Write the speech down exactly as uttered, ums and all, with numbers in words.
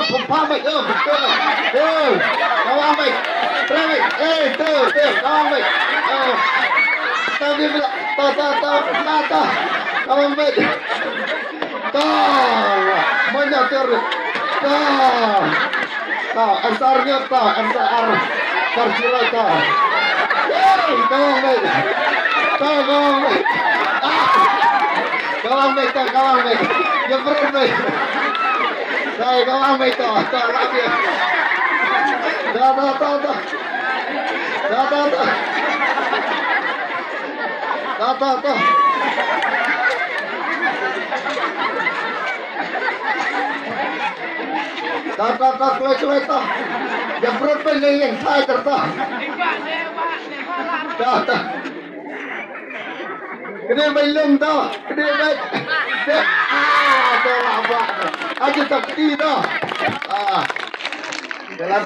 Pumpa mai, eh, betul. Eh, kawan mai. Try mai. Eh, tu, tu, kawan mai. Eh. Tapi pula. Ta, ta, ta, ta, ta. Kawan mai. Ta. Mana ter. Ta. Ta, ansar nya ta, ansar. Ansar sila ta. Eh, kawan mai. Ta, kawan mai. Ah. Kawan mai ta, kawan mai. Ya berat mai. Dai, kawan mai to, to lagi. Da, da, da, da. Da, da, da. Da, da, da. Da, da, da, kloi, kloi to. Ya perut pun yang yang saya terta. Da, da. Kene mai lem to, kene mai. Dek. Ah, to laba. Aja tak ti to. Ah. Dalam